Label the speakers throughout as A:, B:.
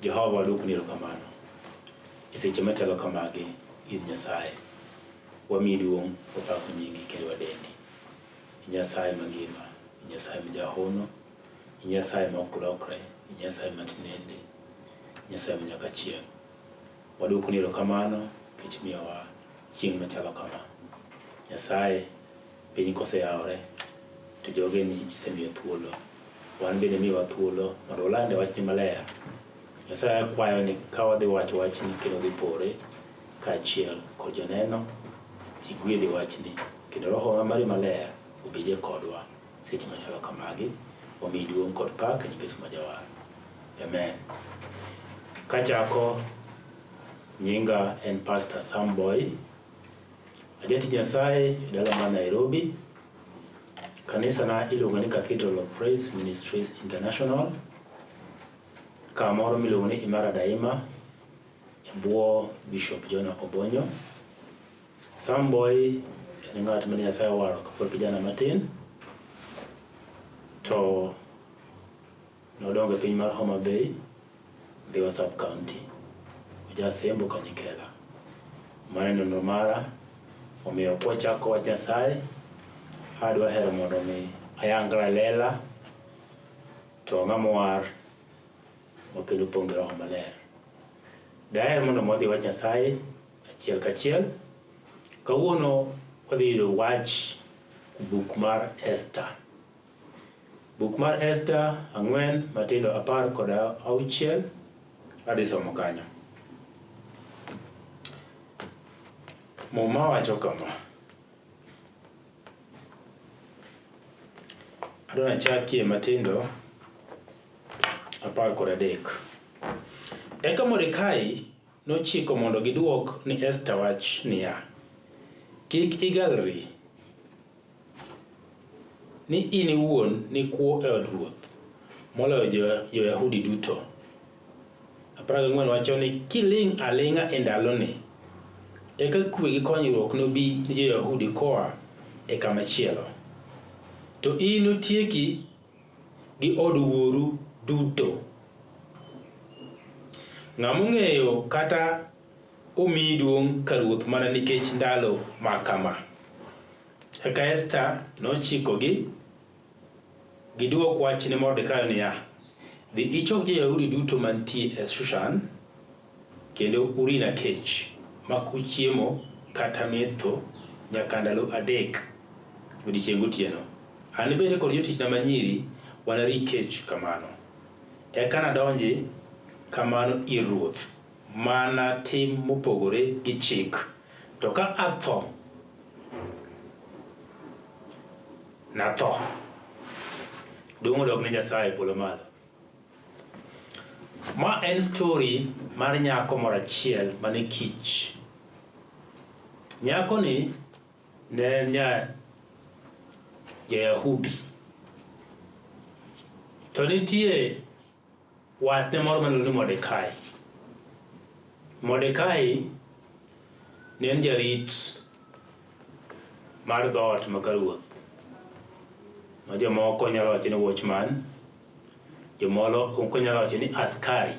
A: Jehova waduokoni erokamano e seche machalo kamagi in Nyasaye. Wamiyi duong', wapako nyingi kendo wadendi. In Nyasaye mangima, in Nyasaye ma jahono, in Nyasaye ma ok lokre, in Nyasaye ma tinende, in Nyasaye ma nyaka chieng'. Waduokoni erokamano nikech imiyowa chieng' machalo kama. Nyasaye, piny koseyawore to jogeni isemiyo thuolo. Wan bende miwa thuolo mondo walande wachni maler. Nyasaye akwayo ni ka wadhi wacho wachni kendo dhi pore kaachiel kod joneno, tigwedhi wachni kendo roho mari maler obedie kodwa seche machalo kamagi. Wamiyi duong' kod pak e nying Yesu ma Jawar. Amen. Kachako, nyinga en Pastor Sam Boy. Ajatich Nyasaye e dala mar Nairobi. Kanisa na iluongo ni Cathedral of Praise Ministries International. Kamoro miluongo ni Imara Daima e bwo Bishop Jonah Obonyo. Sam Boy en ng'at mane Nyasaye owaro kapod kijana matin. To Nodongo e piny mar Homa Bay, Ndhiwa Sub County. Ojasembo Kanyikela. Mano e nonro mara, omiyo kwachako wach Nyasaye, adwa hero mondo mi ayangra lela to ng'ama owar ma kendo opong' gi Roho Maler. Daher mondo mi wadhi wach Nyasaye achiel kachiel. Kawuono wadhi yudo wach buk mar Esther. Buk mar Esta ang'wen matindo apar kod auchiel adhi somo kanyo. Muma wacho kama. Adwa nachakie matindo 13. Eka Mordekai nochiko mondo gidwok ni Esta wach niya, Kik igalri ni in iwuon nikwo e od ruoth moloyo jo-Yahudi duto. 14 wacho ni kiling' aling'a e ndaloni, eka kwe gi konyruok nobi ni jo-Yahudi koa e kama chielo. To in notieki gi od wuoru duto. Ng'ama ong'eyo kata omiyi duong' ka ruoth mana nikech ndalo ma kama. Eka Esta nochikogi gidwok wach ne Mordekai niya, Dhi ichok jo-Yahudi duto mantie e Shushan kendo urina kech mak uchiemo kata metho nyaka ndalo adek odiechieng' gotieno. An bende kod jotichna ma nyiri wanari kech kamano. Eka nadonji kamano ir ruoth mana tim mopogore gi chik. To ka atho, natho. Duong' odok ne Nyasaye polo malo. Ma en story mar nyako moro achiel mane kich. Nyakoni ne en nya ja-Yahudi. To nitie watne moro ma ni Mordekai. Mordekai ne en jarit mar dhoot ma karuoth, ma jomoko nyalo wacho ni watchman, jomoko nyalo wacho ni askari.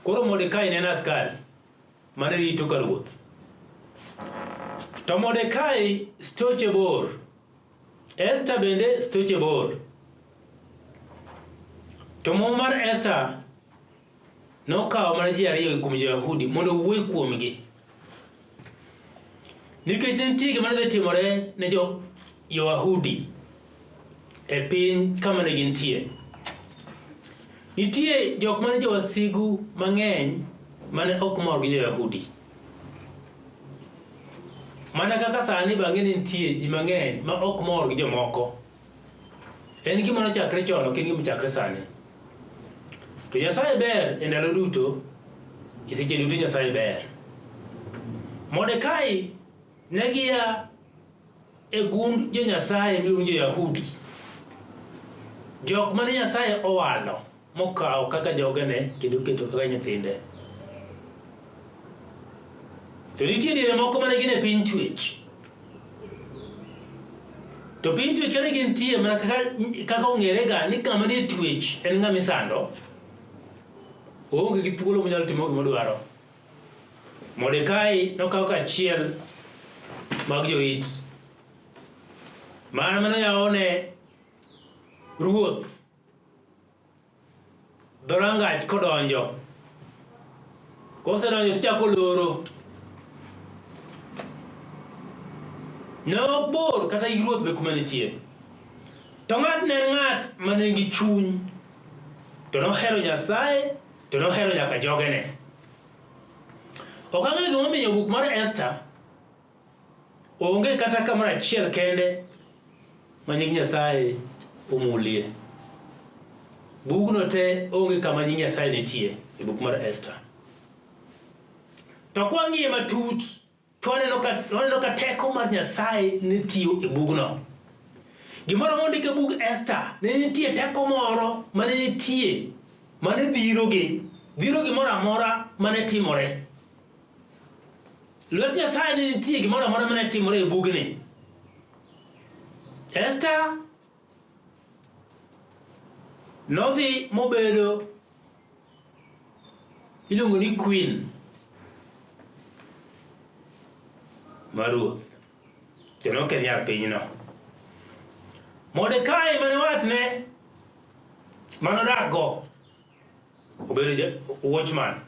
A: Koro Mordekai ne en askari mane rito karuoth. To Mordekai stoche bor. Esther bende stoche bor. To muma mar Esther nokawo mana ji ariyo kuom jo-Yahudi mondo owuo kuomgi. Nikech ne nitie gima ne dhi timore ne jo-Yahudi e piny kama ne gintie. Nitie jok mane jowasigu mang'eny mane ok mor gi jo-Yahudi. Mana kaka sani bang'e ni nitie ji mang'eny ma ok mor gi jomoko. En gima nochakre chon, ok en gima ochakre sani. To Nyasaye ber e ndalo duto, e seche duto Nyasaye ber. Mordekai ne gia e gund jo Nyasaye miluongo jo-Yahudi. Jok mane Nyasaye owalo mokawo kaka jogene kendo keto kaka nyithinde. To nitie diere moko mane gin e piny twech. To piny twech kane gintie mana kaka, kaka ong'ere ga ni kama nie twech en ng'ama isando. Oonge gi thuolo monyalo timo gima odwaro. Mordekai nokaw kachiel mag jorit. Mano mane oyawone ruoth dhorangach kodonjo. Kosedonjo tichako loro. Ne ok bor kata gi ruoth be kuma nitie. To ng'at ne en ng'at ma nigi chuny to nohero Nyasaye to nohero nyaka jogene. Ok ang'eyo gimomiyo buk mar Esther onge kata kamoro achiel kende ma nying Nyasaye omulie. Bugno te onge kama nying Nyasaye nitie e buk mar Esther. To kwang'iye matut to waneno ka teko mar Nyasaye ne tiyo e bugno. Gimoro mondik e bug Esther ne nitie teko moro mane nitie mane dhirogi, dhiro gimoro amora mane timore. Lwet Nyasaye ne nitie gimoro amora mane timore e bugni. Esther nodhi mobedo iluongo ni queen mar ruoth kendo ok en nyar pinyno. Mordekai mane watne mane odakgo obedo watchman.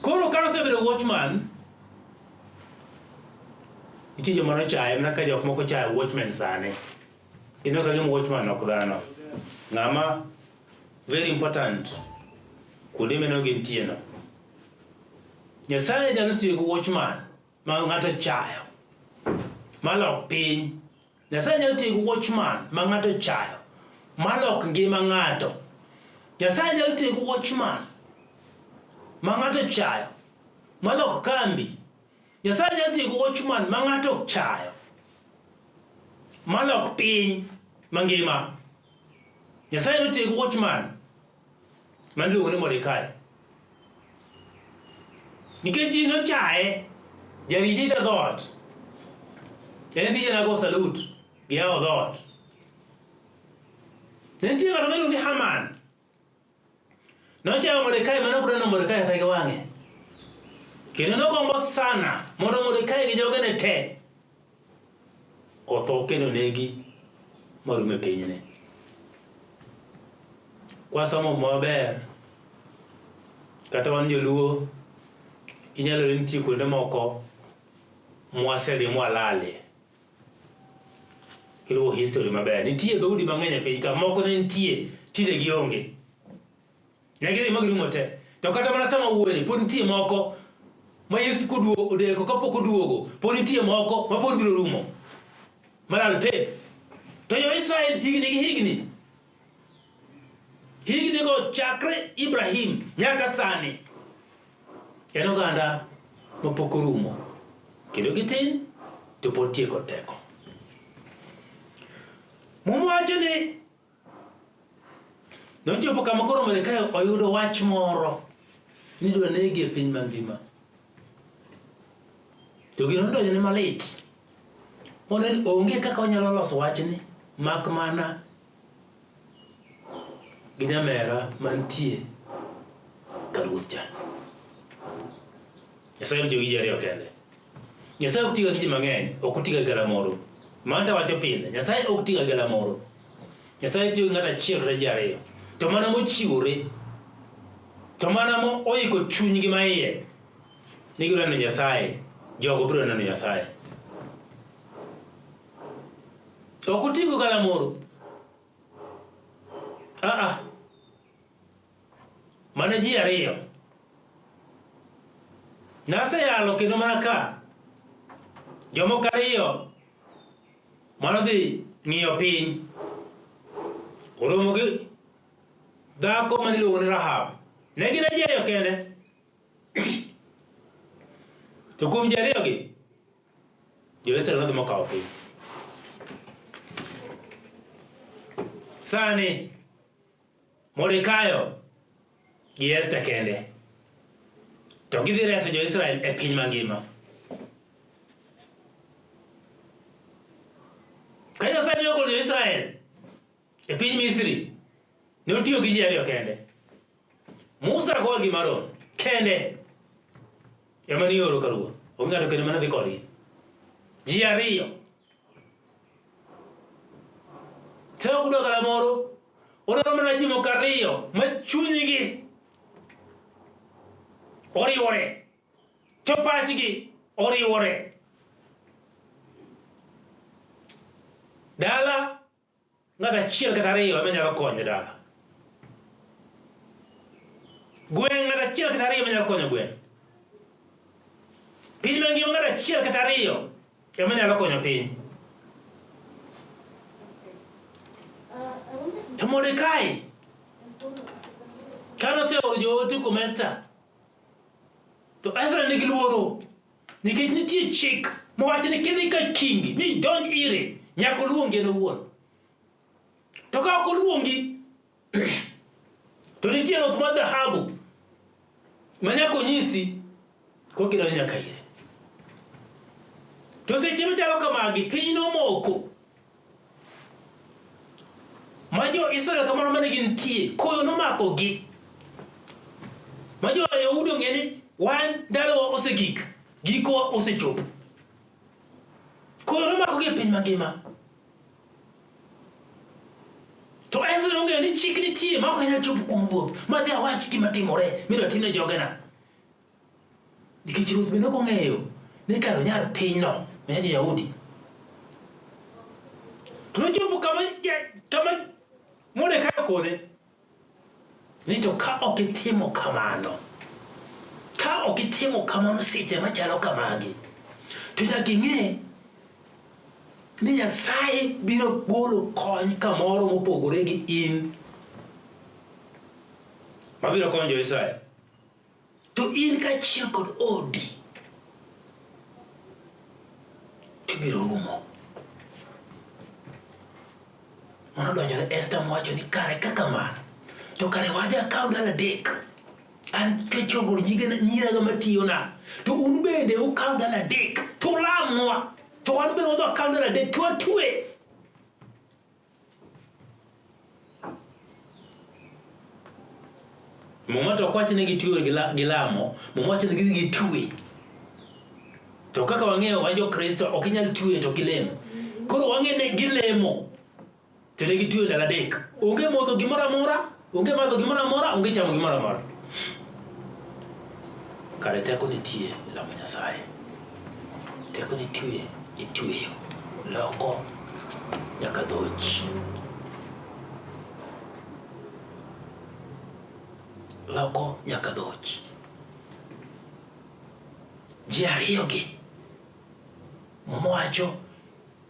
A: Koro ka osebedo watchman, nitie joma nochaye mana ka jok moko chayo watchman sani. Ineno ka gima watchman ok dhano. Ng'ama very important kuonde meno gintie no. Nyasaye nyalo tiyo gi watchman ma ng'ato chayo malok piny. Nyasaye nyalo tiyo gi watchman ma ng'ato chayo malok ngima ng'ato. Nyasaye nyalo tiyo gi watchman ma ng'ato chayo malok kambi. Nyasaye nyalo tiyo gi watchman ma ng'ato chayo malok piny mangima. Nyasaye notiyo gi watchman ma iluongo ni Mordekai. Nikech ji nochaye, jarit e dhoot. En tije na go salute gi yawo dhoot. Ne nitie ng'ato miluongo ni Haman. Nochayo Mordekai mane ok neno Mordekai kata gi wang'e. Kendo nogombo sana mondo Mordekai gi jogene te otho kendo negi marum e pinyni. Kwasomo maber, kata wan joluo, inyalo yudo ni nitie kuonde moko mwasedhi mwalalie. Kiluwo history maber, nitie dhoudi mang'eny e piny ka, moko ne nitie, tinde gionge. Ne gidhi ma girumo te. To kata mana sama wuoyeni, pod nitie moko ma Yesu koduogo odeko kapok oduogo, pod nitie moko ma pod biro rumo. Malal pep. To jo-Israel higni gi higni, higni go chakre Ibrahim nyaka sani, en oganda ma pok orumo. Kendo gitin to pod tie kod teko. Muma wacho ni Nochopo kama koro Mordekai oyudo wach moro ni idwa nege e piny mangima. To gino nodonjone malit. Mondo ni onge kaka onyalo loso wachni mak mana gi nyamera mantie ka ruoth cha. Nyasaye otiyo gi ji ariyo kende. Nyasaye ok tiga gi ji mang'eny, ok otiga gi galamoro. Mano to awacho pile, Nyasaye ok tiga gi galamoro. Nyasaye tiyo gi ng'ato achiel kata ji ariyo. To mana mochiwore, to mana moiko chunygi maiye ni gibiro neno Nyasaye, jogo biro neno Nyasaye. Ok otigo galamoro. Ah ah. Mana ji ariyo. Naseyalo kendo mana ka jomoko ariyo manodhi ng'iyo piny oromo gi dhako mane iluongo ni Rahab. Ne gin ji ariyo kende. To kuom ji ariyogi, Jo-Israel nodhi mokawo piny. Sani Mordekai gi Esther kende to gidhi reso jo-Israel e piny mangima. Ka Nyasaye ne ogolo jo-Israel e piny Misri, Ne otiyo gi ji ariyo kende. Musa kod gi Maron kende ema ne ioro ka ruoth. Onge ng'ato kendo mane dhi kodgi. Ji ariyo. Teo kudwa galamoro, odwaro mana ji moko ariyo ma chunygi oriwore, to pachgi oriwore. Dala ng'ato achiel kata ariyo ema nyalo konyo dala. Gweng' ng'ato achiel kata ariyo ema nyalo konyo gweng'. Piny mangima ng'ato achiel kata ariyo ema nyalo konyo piny. To Mordekai kane oseoro joote kuom Esta, to Esta nigi luoro Nikech nitie chik mowacho ni kidhi ka kingi mi donj ire nyaka oluongi en owuon. To ka ok oluongi to nitie ruoth mar dhahabu ma nyaka onyisi koka idonjo nyaka ire. To seche machalo kamagi piny nomoko ma jo-Israel kamoro mane gintie, koyo nomakogi. Ma jo-Yahudi ong'e ni wan ndalowa osegik, gikowa osechopo. Koyo nomakogi e piny mangima. To Ezra nong'eyo ni chik nitie ma ok anyal chopo kuom ruoth ma dhi awach gima timore midwa timne jogena. Nikech ruoth bende ok ong'eyo ni kar onyar pinyno, onyar jo-Yahudi. To nochopo kama, kama Mordekai okone ni to ka ok itimo kamano, ka ok itimo kamano seche machalo kamagi, to nyaka ing'e ni Nyasaye biro golo kony kamoro mopogore gi in mabiro konyo jo-Israel. To in kaachiel kod odi to ibiro rumo. Mano donjore Esta mowacho ni kare kaka mano to kare wadhi akaw ndalo adek an kachwo kod nyiraga matiyona to un bende ukaw ndalo adek to ulamnwa to wan bende wadhi wakaw ndalo adek to watwe. Muma to ok wach ni gitwe gi lamo, Muma wacho ni gidhi gitwe. To kaka wang'eyo wan jo-Kristo ok inyal twe to ok ilem. Koro wang'e ni gilemo to ne gitwe ndalo adek. Onge modho gimoro amora, onge madho gimoro amora, onge chamo gimoro amora. Kare teko nitie e lamo Nyasaye. Teko nitie e tweyo loko nyaka dhoch. Loko nyaka dhoch. Ji ariyogi Muma wacho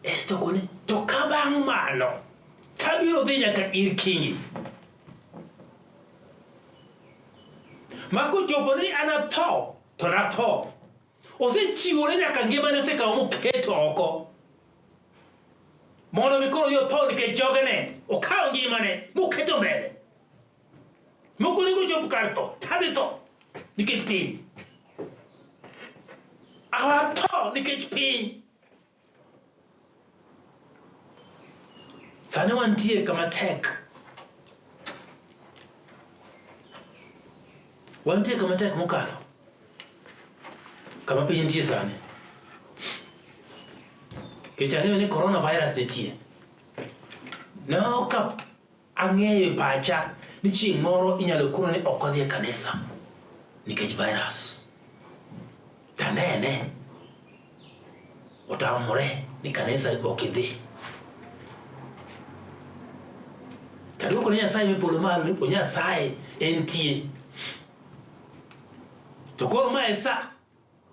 A: Esta okone to ka bang' mano tabiro dhi nyaka ir kingi. Ma kochopo ni anatho to natho. Osechiwore nyaka ngimane osekawo moketo oko. Mondo mi koro odhi otho nikech jogene, okawo ngimane moketo mbele. Moko onego chop kar tho, tadhi tho nikech piny. Atho nikech piny. Sani wantie kama tek. Wantie kama tek mokalo. Kama piny nitie sani. Nikech ang'eyo ni coronavirus nitie. Ne ok ang'eyo e pacha ni chieng' moro inyalo kono ni ok odhi e kanisa nikech virus. Tanene otamore ni kanisa ok idhi. Taduoko ne Nyasaye me polo malo ni Nyasaye entie. To koro ma e sa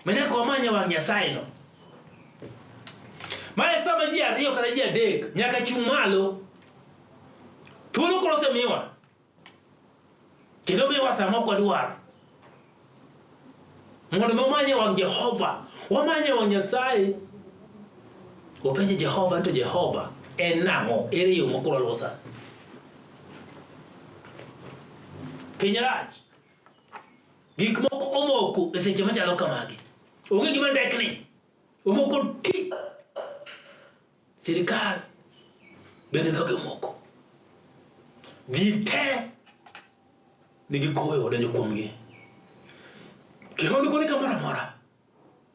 A: ma nyaka wamany e wang' Nyasaye no. Ma e sa ma ji ariyo kata ji adek nyaka chung' malo. Thuolo koro osemiwa. Kendo miwa sama ok wadwar. Mondo wamany e wang' Jehova, wamany e wang' Nyasaye. Wapenje Jehova to Jehova en nang'o? Ere yo ma koro waluwo sani? Piny rach. Gik moko omoko e seche machalo kamagi. Onge gima ndekni. Omoko ti. Sirikal bende dhoge omoko. Ji te nigi koyo odonjo kuomgi. Kihondko ni kamoro amora.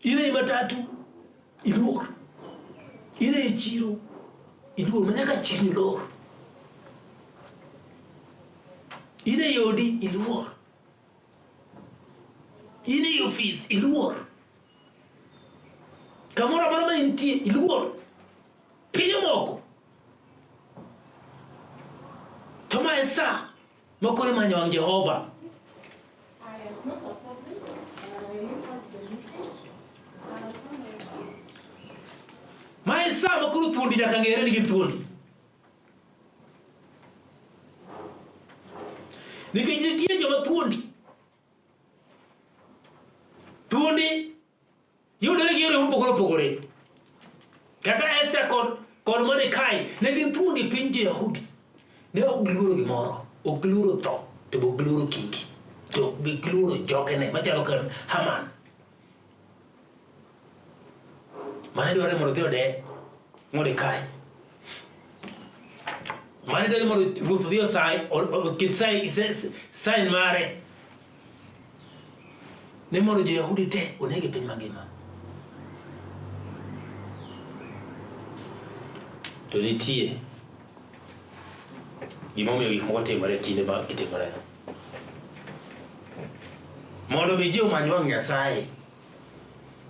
A: In ei matatu, iluor. In ei chiro, iluor ma nyaka chirni lor. In ei odi, iluor. In ei ofis, iluor. Kamoro amora ma intie, iluor. Piny omoko. To ma e sa ma koro imanyo wang' Jehova. Ma e sa ma koro thuondi nyaka ng'ere ni gin thuondi. Nikech nitie joma thuondi. Thuondi Yudore gi yore mopogore opogore. Kaka Esther kod kod Mordekai ne gin thuondi piny jo-Yahudi. Ne ok giluoro gimoro, ok giluoro tho, to be ok giluoro kingi, to ok be giluoro jogene machalo kod Haman. Mane dwaro mondo odhi ode Mordekai. Mane dwaro mondo ruoth odhi osign oket sign mare ne mondo jo-Yahudi te oneg e piny mangima. To nitie gimomiyo gik moko timore e kinde ma gitimore. Mondo mi ji omany wang' Nyasaye.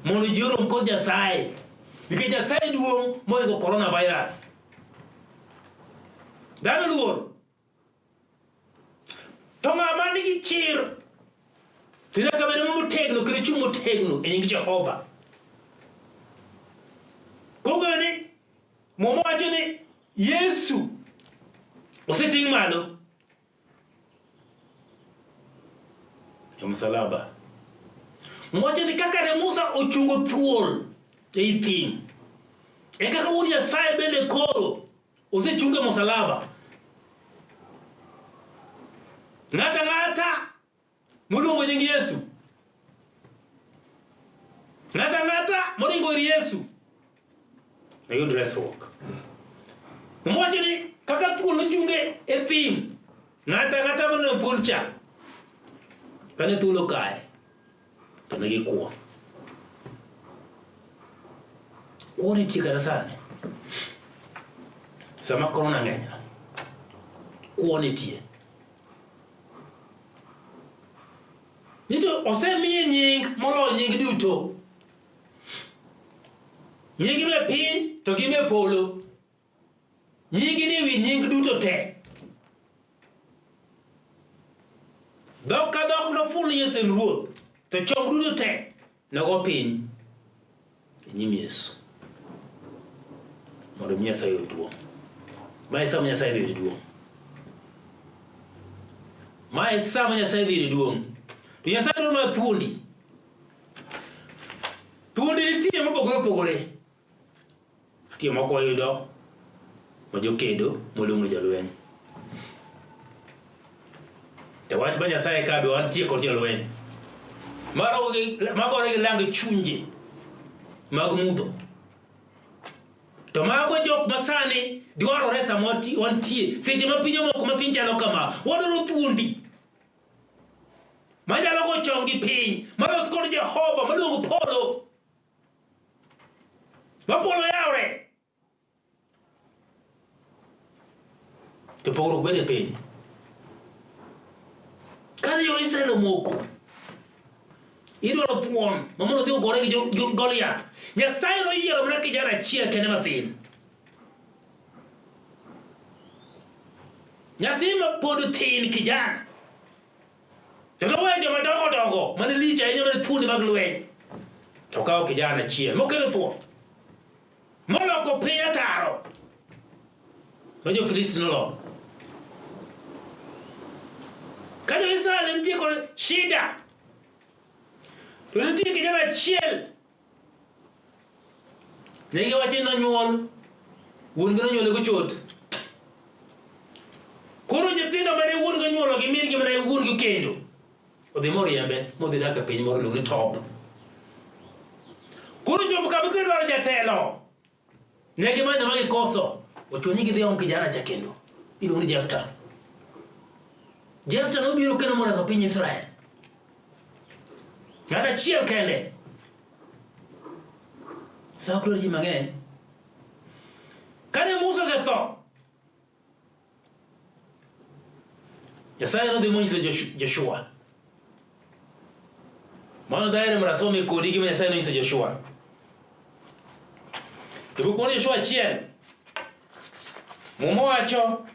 A: Mondo ji orom kod Nyasaye. Nikech Nyasaye duong' mohingo coronavirus. Dhano luor. To ng'ama nigi chir to nyaka bed motegno kendo chung' motegno e nying Jehova. Kong'eyo ni Muma wacho ni Yesu oseting' malo e msalaba. Mwacho ni kaka ne Musa ochungo thuol ei thim, e kaka Wuod Nyasaye bende koro Osechung e msalaba. Ng'ato ang'ata moluongo nying Yesu, ng'ato ang'ata moringo ir Yesu noyud resruok. Owacho ni kaka thuol nochunge e thim, ng'ato ang'ata moneno thuol cha, kane thuol okaye, to ne gikwo. Kwo nitie kata sani. Sama korona ng'eny, kwo nitie. Nito osemiye nying moloyo nying duto. Nying me piny to gi me polo. Nyingi ni wi nying duto te. Dhok ka dhok noful ni Yesu en Ruoth, to chong duto te nogo piny e nyim Yesu. Mondo mi Nyasaye oyud duong'. Ma e sama Nyasaye dhi yudo duong'. Ma e sama Nyasaye dhi yudo duong'. To Nyasaye dwaro mana thuondi. Thuondi nitie mopogore opogore. Nitie moko wayudo ma jokedo moluong ni jolweny. To wach ma Nyasaye ka be wantie kod jolweny. Magore gi lang chunje mag mudho. To mago jok ma sani dwarore sama wantie seche ma piny omoko ma piny chalo kama wadwaro thuondi manyalo go chonggi piny malos kod Jehova maluongo polo Ma polo yawre. To pogruok bende piny. Kane jo-Israel omoko, idwaro thuon ma mondo odhi ogore gi Goliath. Nyasaye noyiero mana kijana achiel kende mathin. Nyathi ma pod thin kijana. To noweyo joma dongo dongo mane lich ahinya mane thuondi mag lweny. To okawo kijana achiel mokelo thuon. Moloko piny ataro. Ma jo-Filisti noloo. Ka jo-Israel nitie kod shida, to nitie kijana achiel Ne giwacho ni nonyuol, wuon-gi nonyuole gochot. Koro nyithindo mane wuon-gi onyuolo gi min-gi mane wuon-gi okendo, odhi moriembe modhi dak e piny moro iluongo ni Tob. Koro chopo kama koro idwaro jatelo. Ne gimanyo ma gikoso, ochuno ni gidhi om kijana cha kendo. Iluongo ni Jefta. Jefta nobiro kendo moreso piny Israel. Ng'at achiel kende. Sa ok ji mang'eny. Kane Musa osetho, Nyasaye nodhi monyiso Joshua. Mano daher mondo asome kodi gima Nyasaye nonyiso Joshua. E buk mar Joshua achiel, Muma wacho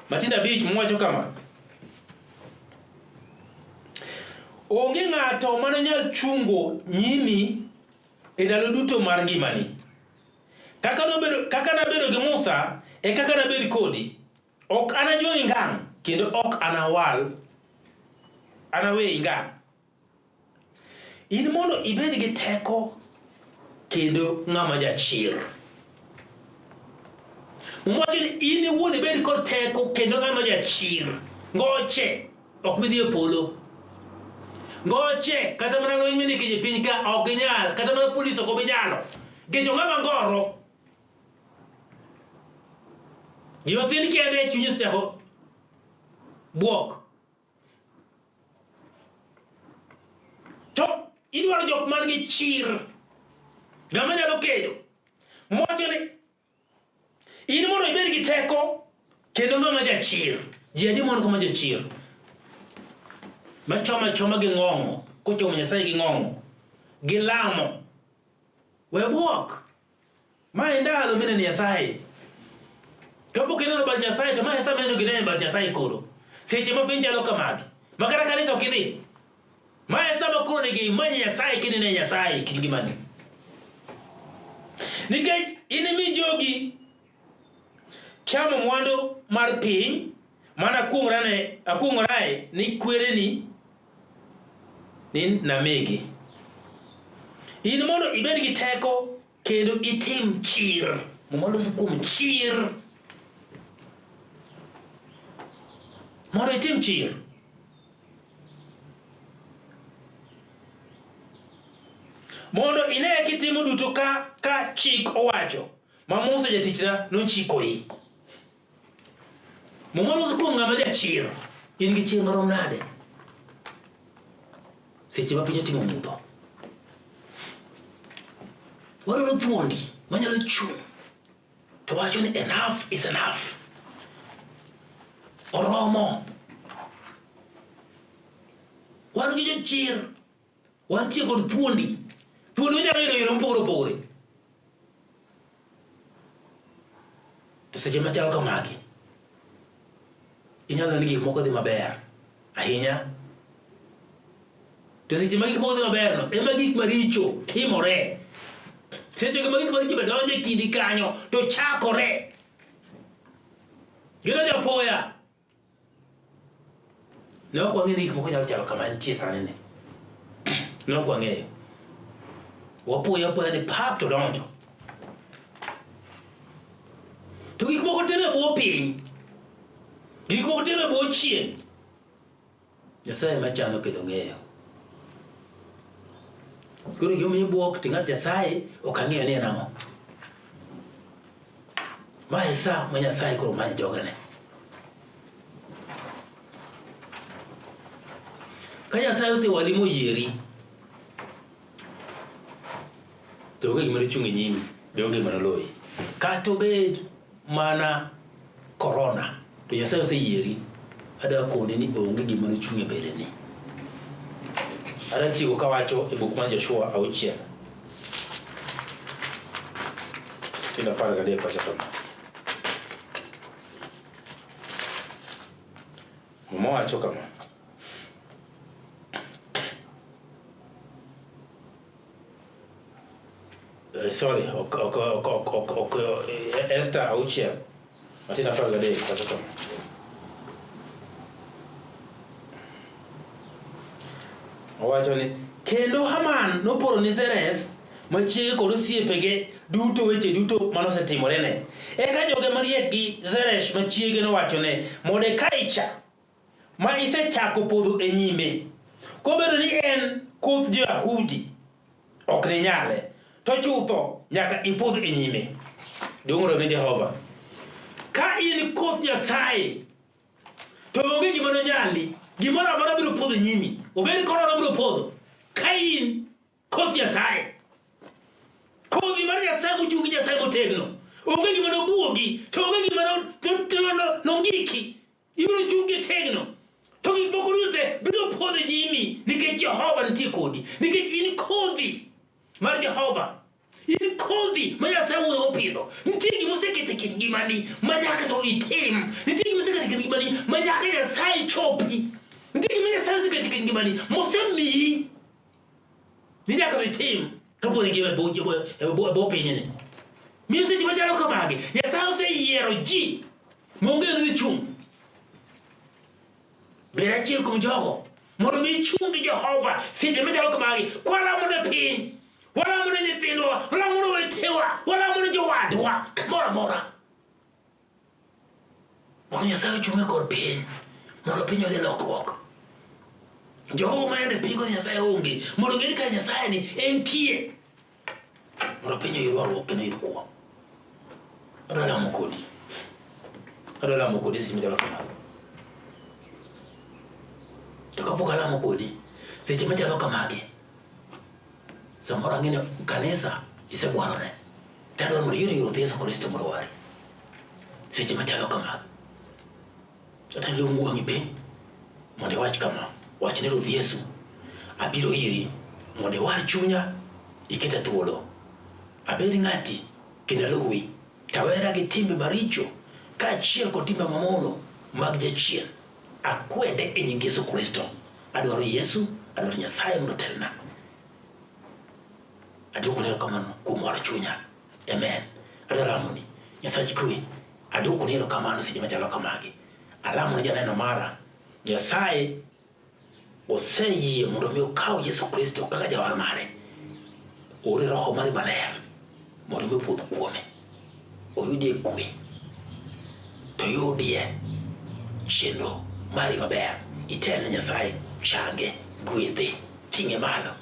A: Matindo abich Muma wacho kama. Onge ng'ato mane nyal chungo nyimi e ndalo duto mar ngimani. Kaka nobedo kaka nabedo gi Musa e kaka nabed kodi. Ok anajwang'i ngang' kendo ok anawal anaweyi ngang'. In mondo ibed gi teko kendo ng'ama jachir. Muma wacho ni in iwuon ibed kod teko kendo ng'ama jachir. Ngoche ok bi dhi e polo. Ngoche kata mana lweny mindiko e piny ka ok ginyal, kata mana polis ok obi nyalo. Nikech ong'ama ngoro. Gima thin kende chunye osechako bwok. To idwaro jok man gi chir, ng'ama nyalo kedo. Mwacho ni in mondo ibed gi teko kendo ng'ama jachir. Ji adi mon kama jachir? Machoma choma gi ng'ong'o, kochomo Nyasaye gi ng'ong'o, gi lamo. We bwok. Ma e ndalo mineno Nyasaye. Kapok ineno bad Nyasaye to ma e sama ineno gineno bad Nyasaye koro. Seche ma piny chalo kamagi. Ma kata kanisa ok idhi. Ma e sama koro onego imany Nyasaye kendo ine Nyasaye e kit ngimani. Nikech inimi jogi chamo mwandu mar piny mana akuong'orane akuong'orae ni kwereni ni namigi. In mondo ibed gi teko kendo itim chir. Muma loso kuom chir. Mondo itim chir. Mondo ine kitimo duto ka ka chik owacho ma Musa jatichna nochikoi. Muma loso kuom ng'ama jachir. In gi chir marom nade? Seche ma piny otimo mudho. Wadwaro thuondi manyalo chung' to wacho ni enough is enough. Oromo. Wan gi jochir, wantie kod thuondi. Thuondi onyalo yudo yore mopogore opogore. To seche machalo kamagi, inyalo neno ni gik moko dhi maber ahinya. To seche ma gik moko dhi maber no, ema gik maricho timore. Seche ma gik maricho be donjo e kindi kanyo to chakore. Gidonjo apoya. Ne ok wang'eyo ni gik moko nyalo chalo kama nitie sani ni. Ne ok wang'eyo. Wapoyo apoya ni pap to donjo. To gik moko timo e bwo piny. Gik moko timo e bwo chieng'. Nyasaye ema chano kendo ng'eyo. Koro gima omiyo ibwok to ng'at Nyasaye ok ang'eyo ni en ang'o. Ma e sa ma Nyasaye koro manyo jogene. Ka Nyasaye osewali moyieri, to onge gima dichung' e nyimi, be onge gima noloyi. Kata obed mana korona, to Nyasaye oseyieri, adwa koni ni onge gima nochung' e mbeleni. Adwa tieko kawacho e buk mar Joshua auchiel. Tindo 13 wacho kama. Muma wacho kama. Sorry, ok ok ok ok ok ok Esther auchiel. Matin 13 wacho kama. Owacho ni kendo Haman noporo ni Zeres ma chiege kod osiepege duto weche duto manosetimorene. Eka joge mariek gi Zeresh ma chiege nowachone Mordekai cha ma isechako podho e nyime, kobedo ni en koth jo-Yahudi, ok ninyale, to chutho nyaka ipodh e nyime. Duong' odogne Jehova. Ka in koth Nyasaye, To onge gima nonyali. Gimoro amora biro podho nyimi. Obed korona biro podho. Ka in koth Nyasaye. Kodhi mar Nyasaye mochung' gi Nyasaye motegno. Onge gima nobuogi, to onge gima nongiki. Ibiro chung' gitegno. To gik moko duto te biro podho e nyimi nikech Jehova nitie kodi. Nikech in kodhi mar Jehova. In kodhi ma Nyasaye wuon opidho. Nitie gima oseketo e kit ngimani ma nyaka to itim. Nitie gima oseketo e kit ngimani ma nyaka Nyasaye chopi. Nitie gima Nyasaye oseketo e kit ngimani mosemiyi ni nyaka to itim kapod ingima e bwo pinyni. Miyo seche machalo kamagi, Nyasaye oseyiero ji mong'eyo ni chung'. Bed achiel kuom jogo mondo mi ichung' gi Jehova seche machalo kamagi. Kwalamo ne piny, walamo ne nyithindwa, walamo ne owetewa, walamo ne jowadwa kamoro amora. Mondo Nyasaye ochung' e kor piny, mondo piny odhi lokruok. Jogo ma yande pingo Nyasaye onge, mondo ong'e ni ka Nyasaye ni entie. Mondo piny oyud warruok kendo oyud kwo. Adwa lamo kodi. Adwa lamo kodi seche machalo kamago. To kapok alamo kodi, seche machalo kamagi, samoro ang'e ni kanisa isegwarone. To adwaro mondo iyud Ruoth Yesu Kristo mondo owari. Seche machalo kamago. Kata ilum wang'i piny mondo iwach kama, wach ne Ruoth Yesu, abiro iri mondo iwar chunya, iketa thuolo. Abed ng'ati kendo aluwi, tawera gi timbe maricho kaachiel kod timbe mamono mag jachien. Akwede e nying Yesu Kristo. Adwaro Yesu, adwaro Nyasaye mondo otelna. Aduokone erokamano kuom waro chunya. Amen. Adwaro lamoni. Nyasach kwe, aduokoni erokamano seche machalo kamagi. Alamo ne janeno mara. Nyasaye oseyie mondo mi okaw Yesu Kristo kaka jawar mare. Ore roho mari maler mondo mi opodh kuome. Oyudie kwe. To yudie chenro mari maber. Itelne Nyasaye, change, gwedhe, ting'e malo,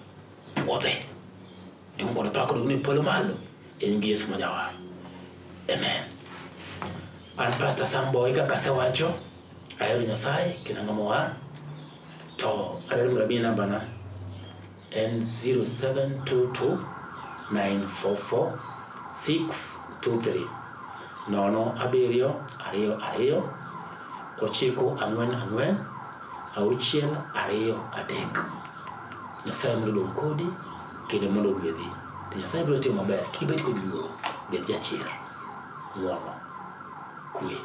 A: puodhe. Duong' kod pak oduogne polo malo e nying Yesu ma Jawar. Amen. An Pastor Sam Boy kaka asewacho, ahero Nyasaye kendo ng'ama owar. To adwaro mondo amiyi nambana en 0722 944 623 nono abiriyo ariyo ariyo ochiko ang'wen ang'wen auchiel ariyo adek. Nyasaye mondo odong' kodi kendo mondo ogwedhi. To Nyasaye biro timo maber. Kik ibed kod luoro. Bed jachir. Ng'wono. Kwe.